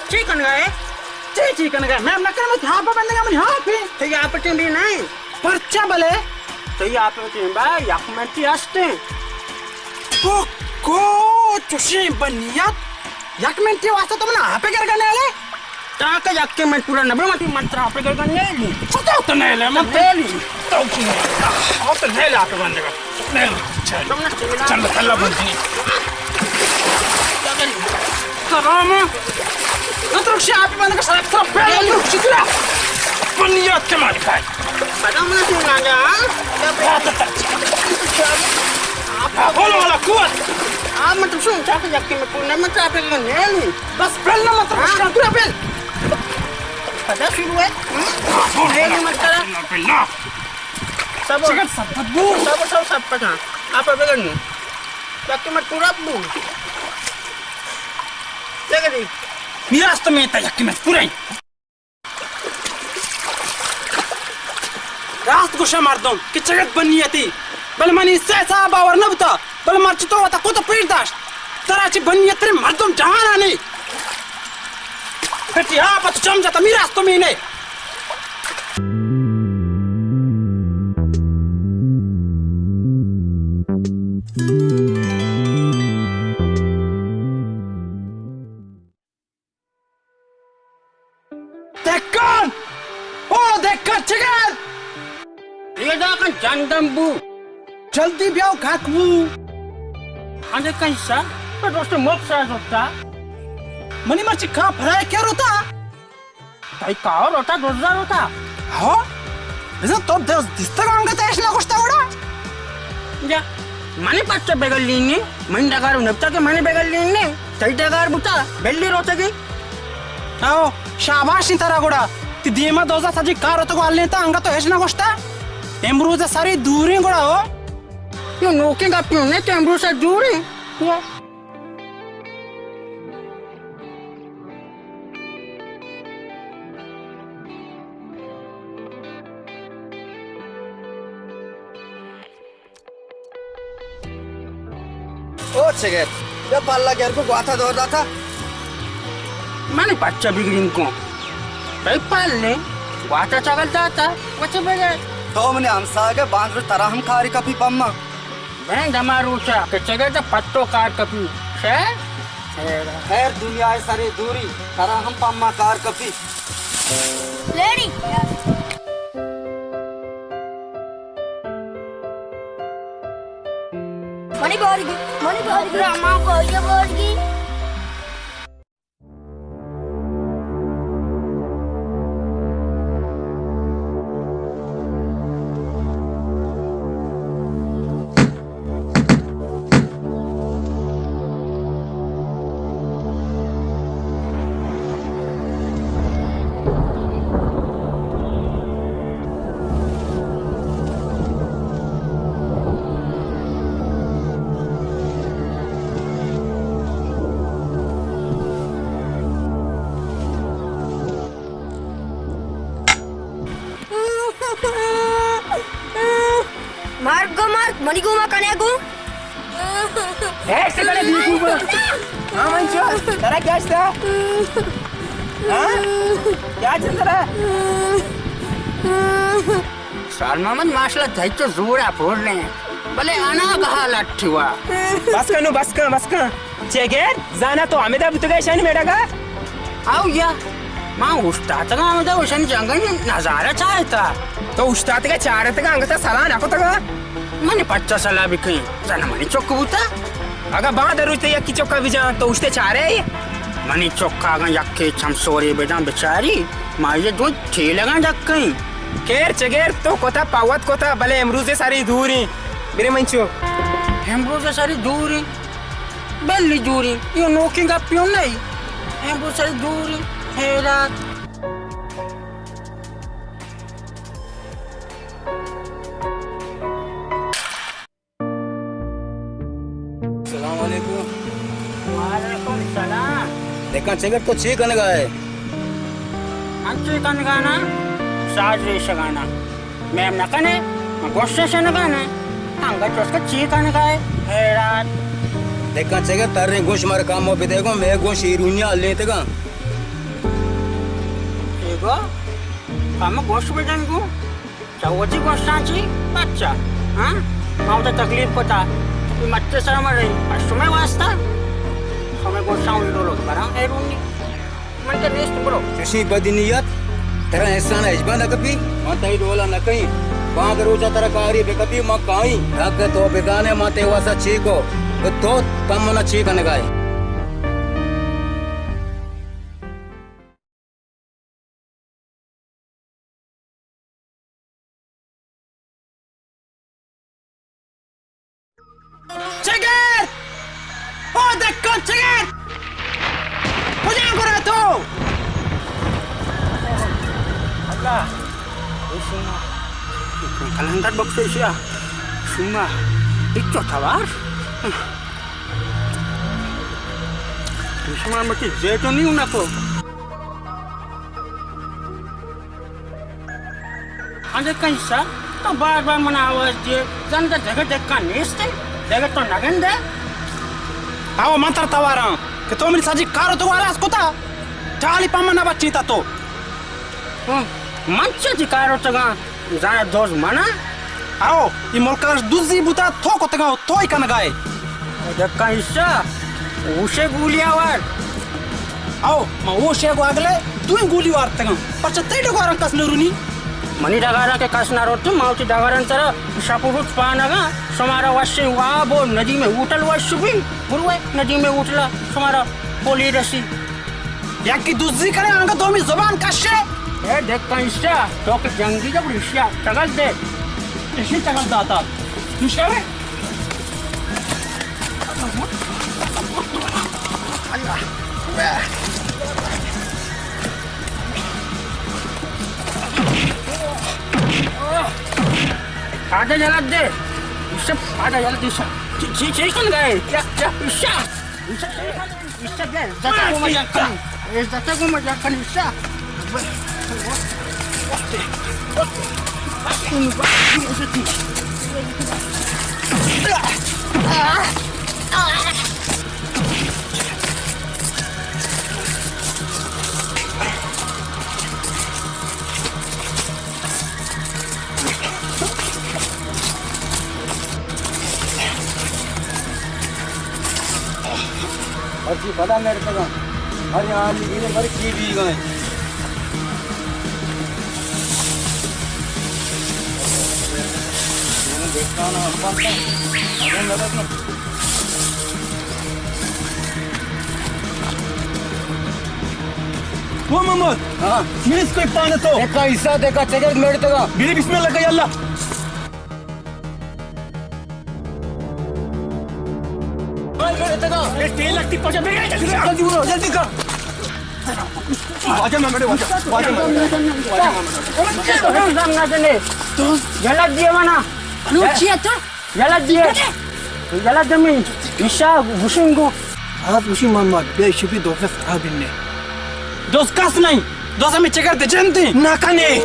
چی کنگا ئے؟ چی چی کنگا ئے؟ میں نہ کرم تھا بندگا من ہاں پہ۔ تئی آپ ٹیم بھی نہیں۔ پرچا بلے؟ تئی آپ ٹیم با یک منٹی ہستے۔ تو کو چوشیں بنیت؟ یک منٹی واسطہ تو من آپ گرگا نیلے؟ تاکہ یک منٹ پورا نبی من ترا آپ گرگا نیلی۔ چطور تو نیلے؟ من نیلی۔ تو کی نیلے؟ آ تو نیلے آپ بندگا۔ چل، چل، اللہ بندی۔ سلام۔ نہ تو رکشے آپ بند کر، سڑک طرف پہ نہ تو رکشے ترا۔ بنیاد کے مالک ہے۔ بدام نہ تھی لانگا، ہاں؟ ہاں، تو تر۔ آپ بولو والا قوت۔ آپ مطلب شو، چاہتے جب کہ میں پورنا مت آپ کو نیلی۔ بس پہل نہ مطلب ہاں۔ اس کا ترا پہل۔ پتہ شروع ہے۔ ہاں، بول، نیلی بول، مت کرا۔ پہل نہ۔ سب چکن سب بدبو۔ سب، سب، سب پکا۔ آپ ابھی کرنی۔ تاکہ مت پورا بو۔ دیکھ دی۔ میراث تو میں تا یکی مت پورا ہی۔ راست گوشا مردم کہ چگت بنیتی، بل منی سے صاحب باور نہ بوتا، بل مرچی تو وتا کت پیر داشت۔ ترا چی بنیت ترے مردم جہانا نہیں۔ پھٹی ہاں پت چم جاتا میراث تو میں نہیں۔ دکان! او دکان چگل! پیدا کن چندم بو۔ جلدی بیاو کاک بو۔ ہاں دکان سا، تو دوست مک سا زوتا۔ منی مرچی کاں پرائے کیا روتا؟ تئی کار روتا، دزا روتا۔ ہو؟ بزن تو دز دستگ انگت ایش نہ گوشتا وڑا؟ جا، منی پچ بگل لینی، من ڈگار نبتا کہ منی بگل لینی، تئی ڈگار بوتا، بلی روتگی۔ او، شاباش انت ترا گڑا۔ تی دیما دوزا سجی کار روتگو حل انت، انگت تو ہچ نہ گوشتا۔ امروز ساری دوریں گڑا ہو۔ یو نوکیں گپیوں نے تو امروز دوریں۔ او چگت، یا پالا گرگو گواتا دور داتا؟ من پچا بگرین کو۔ تئی پال نے گواتا چگل داتا، وچ بگے۔ تو منی ہمساگے باندر ترا ہم کاری کپی پما۔ بین دما روچا کہ چگے تے پتو کار کپی۔ شے؟ خیر دنیا سرے دوری، ترا ہم پما کار کپی۔ لیڈی۔ منی بارگی، منی بارگی۔ راما کو یہ بارگی۔ مرگ گو مرگ، منی گوما کنے گو۔ اے، سے کنے بیکو با۔ ہاں، من چو، ترا کیا شتا؟ ہاں؟ کیا چل ترا؟ سال محمد ماشاءاللہ تئی تو زورا پورنے، بلے انا گہا لٹوا۔ بس کنو، بس کن، بس کن۔ چے گیر، زانا تو ہمیدا بوتگا ایشانی میڑا گا؟ آؤ یا۔ ما اوشتاتگاں ہمدا، وشانی جنگانی نظارہ چارتا۔ تو اوشتاتگا چارتگا، انگتا سلاہ نہ کتگا؟ من پچا سلاہ بکیں، زن منی چک بوتا۔ اگا باند روچ تے یکی چکا بجان، تو اوشتے چارے؟ منی چکا اگاں یکے چم سورے بدان بچاری، ما یہ دو ٹیلگاں جکیں۔ کیر چگیر تو کتا، پاوت کتا، بلے امروز سری دوریں۔ میرے منچو۔ امروز سری دوریں۔ بلی دوریں، یہ نوکیں گپیوں نہیں۔ امروز سری دوریں، حیرات۔ السلام علیکم۔ وعلیکم السلام۔ دیکھاں چگر تو چی کنگا ہے؟ ہم چی کنگا نا؟ ساز ریشگا نا۔ میم نہ کنے، من گوشت شنگا نا۔ انگا چوسکا چی کنگا ہے؟ حیران۔ دیکھاں چگر تریں گوش مر کامو بدے گو، میں گوش ایرونیا لیتگا۔ چی گو؟ کم گوش بجن گو۔ چہ وتی گوشتاں چی بچا؟ ہاں؟ ما وتا تکلیف کتا۔ اے مچے سر مرے، پس شمے واسطہ۔ شمے گوشتاں وی ڈولو براں ایرونی۔ من کہ نیست برو۔ چشی بدی نیت، ترا انسان اجبا نہ کپی، من تئی ڈولا نہ کہیں۔ باند روچا ترا کاری بکپی، من کائیں۔ حق تو بزانے، من تئی واسطہ چی کو، تو تم منا چی کنگائے؟ چگر! او دکان چگر! کجا گرا تو؟ اللہ! کلندر بخش ایشیا شما اچو توار؟ شما متی زیتونی نہ کو۔ ہاں دکان ایشا، تو بار بار منا آواز دیے، زند دگہ دکان نیست، دگہ تو نگندے؟ آو من تر تواراں کہ تو منی سجی کارو تو والا اس کتا، ٹالی پا من بچی تا تو۔ ہاں، من چی کارو تگاں؟ زانا دوز منا؟ او، ای ملک اش دزی بوتا، تو کتگا، تو ای کنگائے۔ او دکان ایشا، اوشے گولی آوار۔ او، ما اوشے گو اگلے دوئیں گولی وارتگاں۔ پرچہ تئی ڈگاراں کس نہ رونی؟ منی ڈگاراں کہ کس نہ روت، ما وتی ڈگاراں سرا شپ و روچ پانگاں۔ شمارا وشیں واب و ندیم ہوٹل وش بی۔ بروے ندیم ہوٹلا شمارا پولی رسی۔ یکی دزی کنے، انگا دومی زبان کشے۔ اے دکان ایشا، تو کہ جنگی جب ریشیا چگل دے۔ ایشی چگل داتا۔ ایشا رے۔ آجا جلد دے۔ ایشا، آجا جلد دے ایشا۔ چی، چی، چی کن گئے؟ کیا، کیا؟ ایشا۔ ایشا۔ عزت کو مجاک کنی، عزت کو مجاک کنی، ایشا۔ ہر چی پدا مرتگاں۔ ہر حال گیرے، ہر چی بیگاں۔ او محمد! ہاں۔ منی اسکوپ پانے تو۔ دیکھا حصہ، دیکھا چگل مرتگا۔ بلی بسم اللہ کئی اللہ۔ اے تیل لگتی پچا، جلدی کرو، جلدی کر۔ واجہ محمد، واجہ، واجہ محمد۔ یلہ دیے منا۔ انو چی اتو؟ یلہ دیے۔ یلہ دمی۔ ایشا گوشنگو۔ آز گوشی محمد، بے شبی دوست آ بننے۔ دوست کس نہیں۔ دوست ہمیں چکر دے جنتی۔ نہ کنے۔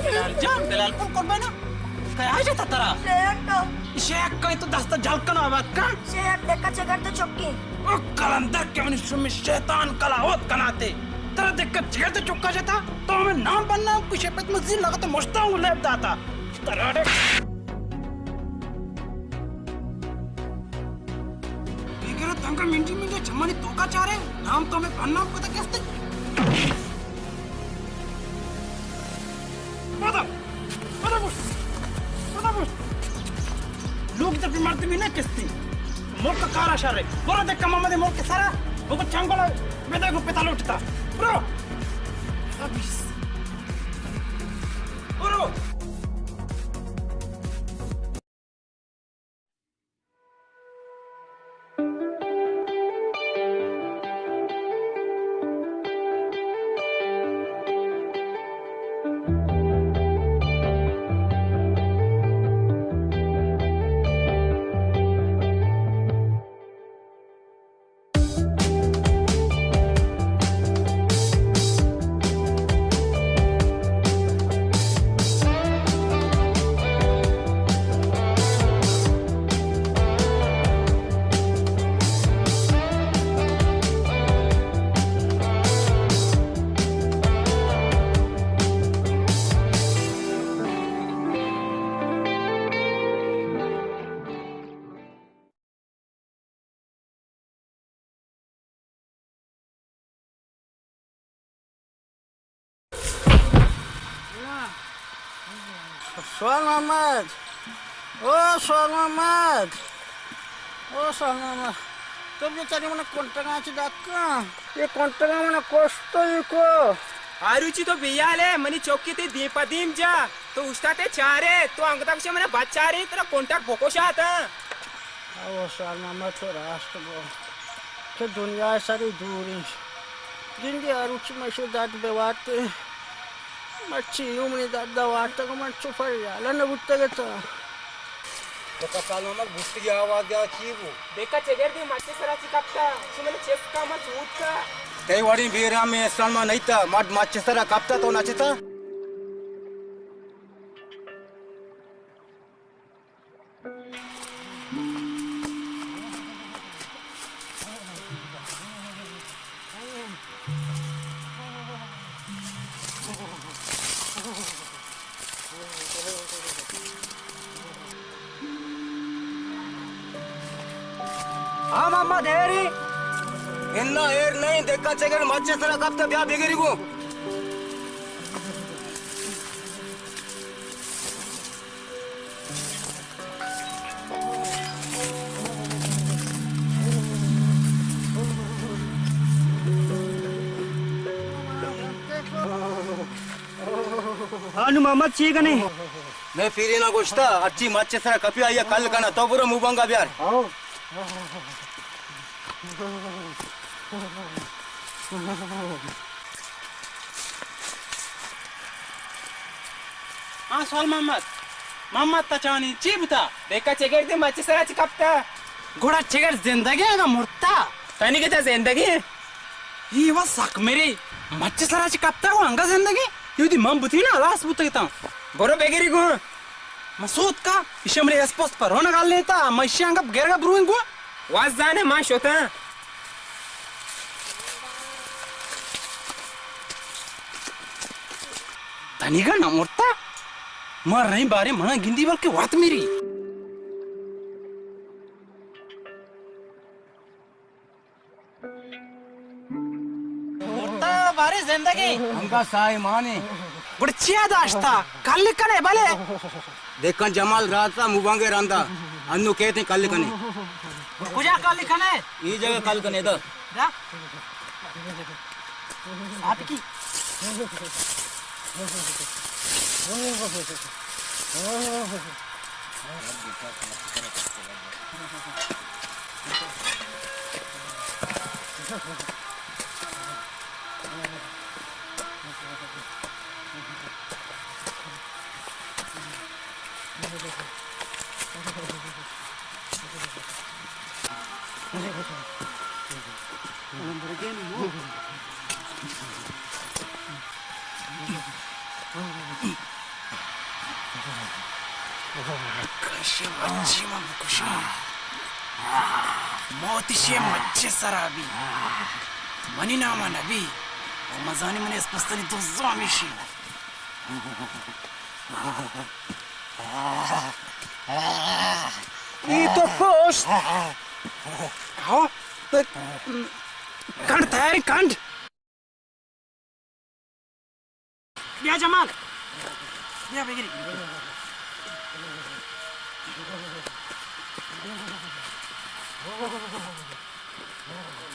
بلال جان، بلال پور قربانا، کیا جتا ترا؟ شیخ کا۔ شیخ کا تو دست جل کنا آباد کن۔ شیخ دکا چگر تو چکی۔ او قلندر کہ منی شمی شیطان کلا اوت کناتے۔ ترا دکا چگر تو چکا جتا، تو ہمیں نام بننا کچھ پت مزید لگا تو مشتا ہوں لیب داتا۔ ترا ڈے۔ بگر تنگا منڈی منڈی چمانی توکا چارے، نام تو ہمیں بدنام کو تک کستے۔ پدا، پدا بوش، پدا بوش۔ لوگ جب مردمی نہ کستے۔ ملک کارا شر ہے۔ برو دیکھ محمد ملک سارا، وہ چنگولا، میں دیکھو پتا لوٹتا۔ برو۔ ابیس۔ برو۔ سوال محمد، او سوال محمد، او سوال محمد، تو بیچاری من کنٹگاں چی دکاں؟ یہ کنٹگاں من کشت ئی کو۔ آروچی تو بیال ہے، منی چوکی تی دیم پہ دیم جا۔ تو اوشتاتے چارے، تو انگتا کچھ من بچارے، ترا کنٹگ بکشاتا۔ او سوال محمد تو راست گو کہ دنیا سری دور انت۔ گندی آروچی مشو داد بواتے۔ مچی یوں منی داد وارتگ من چو پر یالا نہ بوتگ اتاں۔ تو کسال محمد گوشتی آواز یا چی بو؟ دیکھا چگر دی مچے سرا چی کپتا، چی من چست کا من چوت کا۔ تئی وڑیں بیرامیں انسان ما نئیتا، مرد مچے سرا کپتا تو نچتا۔ ہاں محمد، ہیری؟ انا ہیر نہیں، دیکھا چگر مچے سرا کپتا، بیا بگری گو۔ ہاں، نوں محمد چی کنے؟ میں پیرینا گوشتا، ہرچی مچ سرا کپی آئی کل کنا، تو برو موبنگا بیار۔ ہاں، سوال محمد۔ محمد تچانی چی بوتا؟ دیکھا چگر دی مچ سرا چی کپتا؟ گڑا چگر زندگی اگا مرتا؟ تنی کہ تا زندگی؟ ای وا سک میری مچ سرا چی کپتا کو انگا زندگی؟ یو دی من بوتی نا، لاس بوتا کتا۔ برو بگری گو۔ مسعود کا، ایشی ہمرے اسپوست پر رونا گال لیتا، ما ایشی انگا گرگا بروئیں گو۔ واز زانے ما شوتا۔ تنیگا نہ مرتا؟ ما رہیں بارے منا گندی بلکہ وات میری۔ مرتا بارے زندگی۔ انگا سائے مانے۔ گڑ چیا داشتا؟ کل کنے بلے۔ دیکھن جمال راتا موبانگے رندا۔ انو کہتے کل کنے۔ کجا کل کنے؟ ای جگہ کل کنے دا۔ دا۔ آپ کی۔ کشے مچی ما بکشاں۔ موت ایشی مچے سرا بی۔ منی نام نبی۔ و مزانی منی اسپستانی دزو ہمیشی۔ ای تو کشت۔ ہاں، تو کنڈ تیاری کنڈ۔ بیا جمال، بیا بگری۔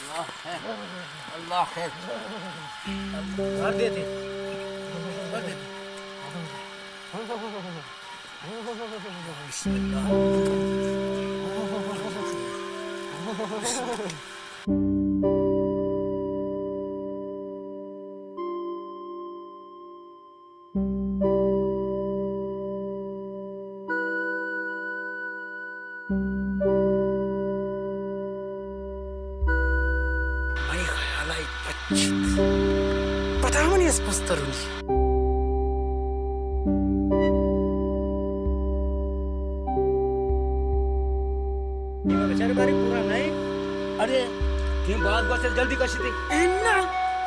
اللہ خیر، اللہ خیر۔ بھر دیتے، بھر دیتے۔ بسم اللہ۔ منی خیال ءَ اے پچ اِت۔ پدا منی اسپسترونی۔ نیمگ چار باری پورا نہ اِنت۔ اڑے، تئی باز گوست، جلدی کشیتے۔ انا،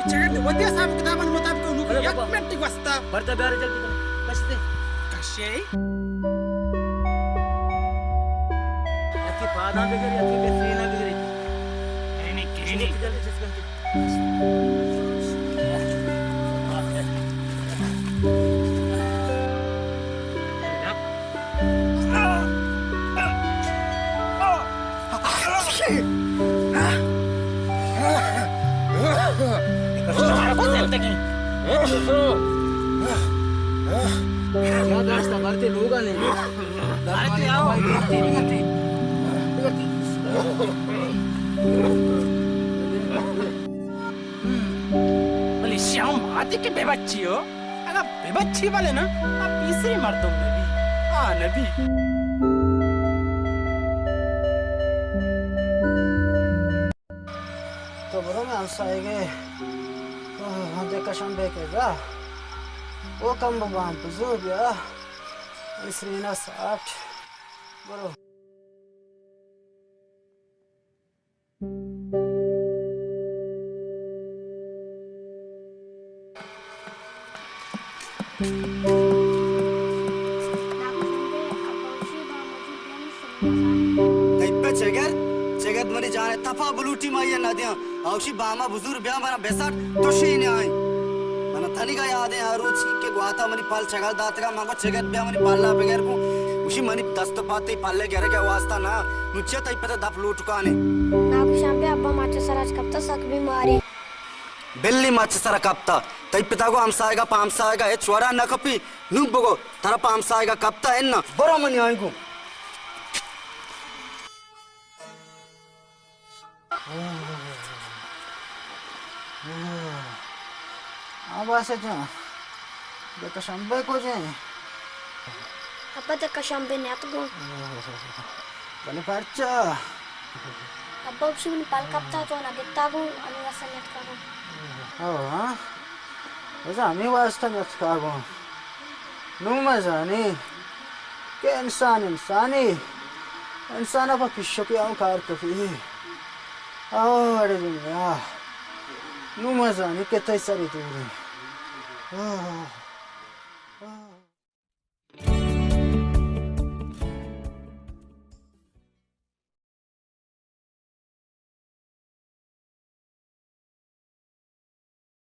چگت وتی حساب کتابانی مطابق نوں ارے یک بابا۔ منٹ گوستا۔ پردہ بیارے جلدی کن۔ کشیتے۔ کشے؟ یکی پاداں بگر، یکی بے سینا بگر۔ کہنی، کہنی۔ جلدی چست کن۔ کیا داشتہ بارتے لوگا نے؟ بارتے آؤ۔ بلے شام آتی کہ بے بچی ہو۔ اگاں بہ بچی بلے نا، آ پیسری مردم نہ بی، آ نہ بی۔ تو برو مئے ہمساہگ ءَ، آہ، دکشم بے کہ گا۔ او کم ببان پزو بیا۔ پیسری نا ساٹ۔ برو۔ تئی پہ چگر، چگر منی جان ءِ تپا بلوٹی ما آئی ءَ نہ دیاں۔ آ گوشی باما بزور بیا منا بسٹ تو شی نیائیں۔ منا تنیگا یاد ایں ہر روچ کہ گواتا منی پل چگل داتگا، من گو چگت بیا منی پلا بگر گوں۔ گوشی منی دست پا تئی پلے گرگ ءِ واسطہ نہ، نوں چے تئی پت ءِ دپ لوٹکانے؟ ناکو شمبے ابا مچ ءِ سرا چہ کپتا، سک بیمارے۔ بلی مچ ءِ سرا کپتا، تئی پتا گوں ہمساہگا پہ ہمساہگا ہچ وڑا نہ کپی، نوں بگو ترا پہ ہمساہگا کپتا اناں؟ برو منی آنگو۔ ہاں باسط جان، دکشمبے کجیں؟ ابا دکشمبے نیاتکوں۔ بلے پرچا؟ ابا گوشی منی پل کپتا تو نہ گتا گوں، ہمے واسطہ نیاتکا گوں۔ او ہاں، بزاں ہمے واسطہ نیاتکا گوں۔ نوں ما زانیں کہ انسان انسانے، انسان ءَ پہ پیشکی ءَ ہم کار کپی۔ آہ، اڑے دنیا، نوں ما زانیں کہ تئی سر ءَ دوریں۔ آہ۔